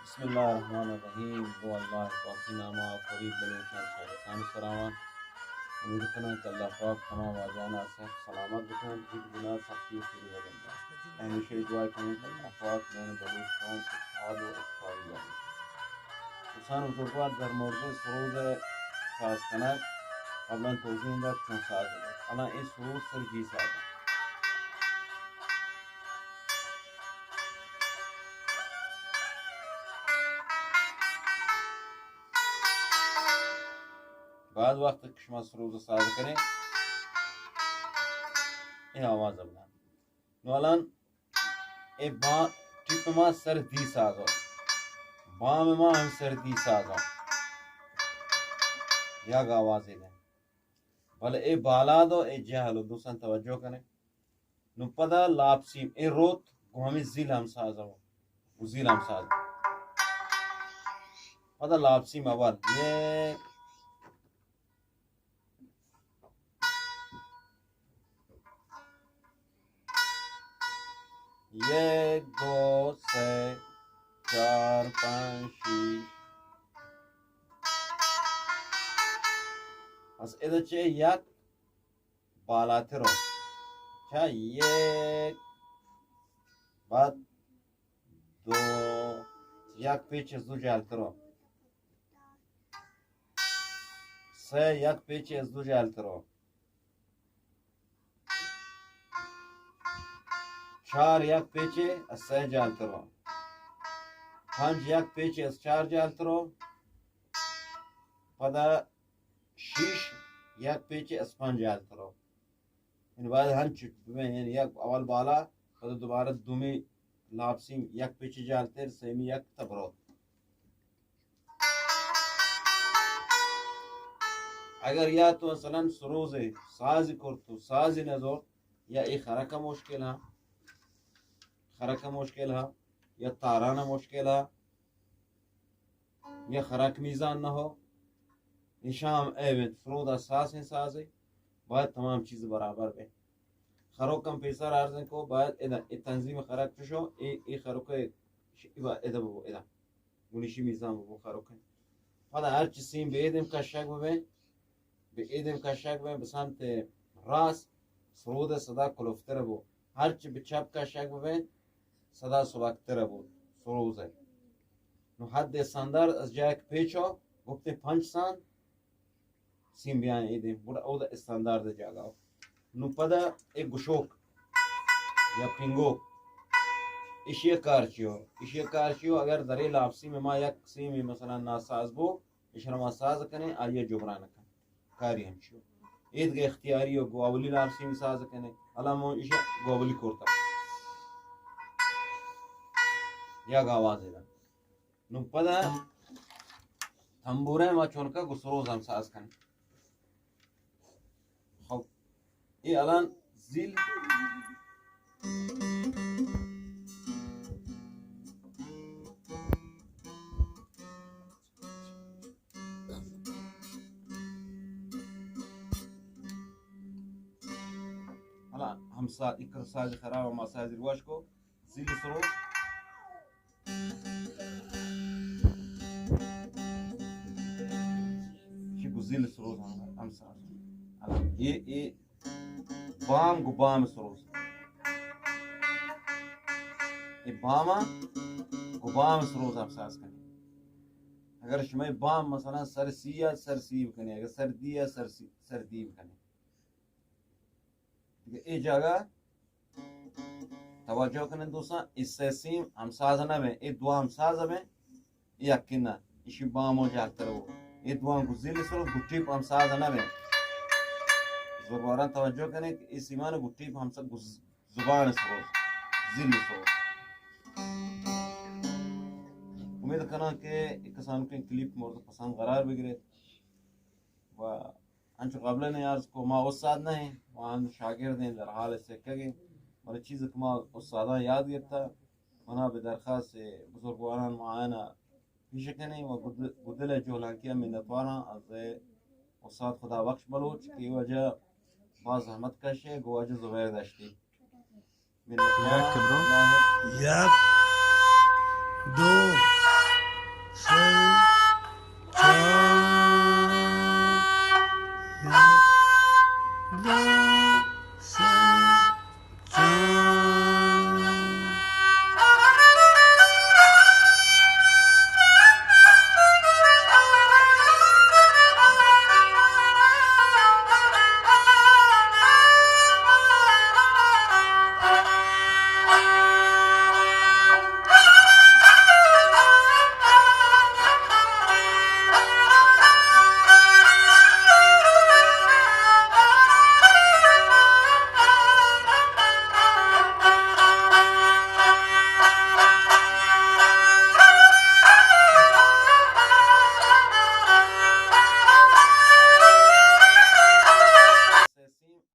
بسم اللہ الرحمن الرحیم۔ گوں اللہ پاکی ناما فرید بلوچان شاعرستان سراوان۔ امید کناں کہ اللہ پاک تمام واجہانا صحت سلامت بکن، ہچ گناہ سختی و سوری نہ بندہ۔ ہمیشہ دعا کنیں کہ اللہ پاک مئے بلوچ قوم اتحاد و اتفاقی بکن۔ انسان بزرگوار در مورد سروز ساز کنگ قبلا توضیح دات چون ساز۔ الان اے سروز سر جی ساز۔ بعد وقت کہ شما سروز ساز کنیں، اے آواز بدن۔ نو الان اے با ٹپ ما سر دی سازو، بام ما ہم سر دی سازو، یک آوازے دیں۔ بلے اے بالاد و اے جہل و دوستان توجہ کنیں۔ نو پدا لاپ سیم اے روت گوں ہمیں زیل ہم ساز ہو، گوں زیل ہم ساز۔ پدا لاپ سیم اول، یک، یک، دو، سے، چار، پنج، شش۔ پس ادا چہ یک بالاتر رو۔ چا یک، بعد دو، یک پیچ از دو جہلتر رو۔ سے، یک پیچ از دو جہلتر رو۔ چار، یک پیچ از سے جہلتر رو۔ پنج، یک پیچ از چار جہلتر رو۔ پدا شش، یک پیچ از پنج جہلتر رو۔ یعنی باید ہنچ ببین، یعنی یک اول بالا، پدا دوبارہ دومی لاپسیم یک پیچ جہلتر، سیمی یک تبروت۔ اگر یا تو مثلاً سروز سازی کرت و سازی نزور، یا ای خرک مشکل ہا، خرک مشکل ہا، یا تاران مشکل ہا، یا خرک میزان نہ ہو، نشام ایونت سرودا ساز ہیں سازی، باید تمام چیز برابر بے۔ خروکم پیسر عرض کو، باید ادا، ای تنظیم خرک چشو، ای، ای خروک ای با-، ادا ببو، ادا۔ گونیشی میزان ببو خروکیں۔ پدا ہرچی سیم بہ اے دیم کشگ ببیں، بہ اے دیم کشگ ببیں، بہ سمت راست سرود صدا کلفتر بو۔ ہرچی بہ چپ کشگ ببیں، صدا سبکتر بو، سروز۔ نو حد استاندارد از جای کہ پیچو، گپتیں پنچ سان، سیم بیان ایدیم، گڑا اودا استاندارد جاگہ۔ نو پدا اے گشوک یا پنگوک، اشی کار چیو؟ اشی کار چیو؟ اگر درے لاپسیم ما یک سیمی مثلاً ناساز بو، اشرا ما ساز کنیں، آیا جبران کن۔ کاری ہم چیو؟ ایدگہ اختیاری و گواولی لاپسیم ساز کنیں، الان مو اشی گواولی کرتا۔ یک آواز ایدن۔ نو پدا تنبورہ ما چونکا گو سروز ہم ساز کنیں۔ خب، اے الان زیل۔ الان ہم ساز، اکر ساز خراب، ما ساز رواج کو، زیل سروز۔ چی گزیل سروز ہم، ہم ساز۔ اے، اے بام گو بام سروز۔ اے بام گو بام سروز ہم ساز کنی۔ اگر شما بام مثلاً سر سی یا سر سی بکنی، اگر سر دی یا سر سی، سر دی بکنی۔ دگہ اے جاگہ توجہ کنیں دوستاں، اے سہ سیم ہمساز نہ بیں، اے دو ہمساز بیں، اے یکے نہ، ایشی بام و جہلتر ہو۔ اے دوان گزیل سر گٹیپ ہمساز نہ بیں۔ زرگواران توجہ کنیں کہ اے سیمان گٹیپ ہمساز گز-، زبان سر، زیل سر۔ امید کناں کہ اے کسانکیں کلیپ مورد پسند قرار بگرے و انچو قبل نے عرض کو، ما استاد نہ ہیں، ما ہم شاگرد ہیں، در حال سکگ ہیں، بلے چیز کہ ما استاداں یاد گرتا، منا بہ درخواست بزرگواران ما آیانا پیش کنیں و گد-، گدل جہلانکی منتواراں از استاد خدا بخش بلوچ کہ واجہ باز زحمت کش ہے، گو واجہ زبیر دشتی۔ منتوار۔ یک برو۔ اللہ۔ یک۔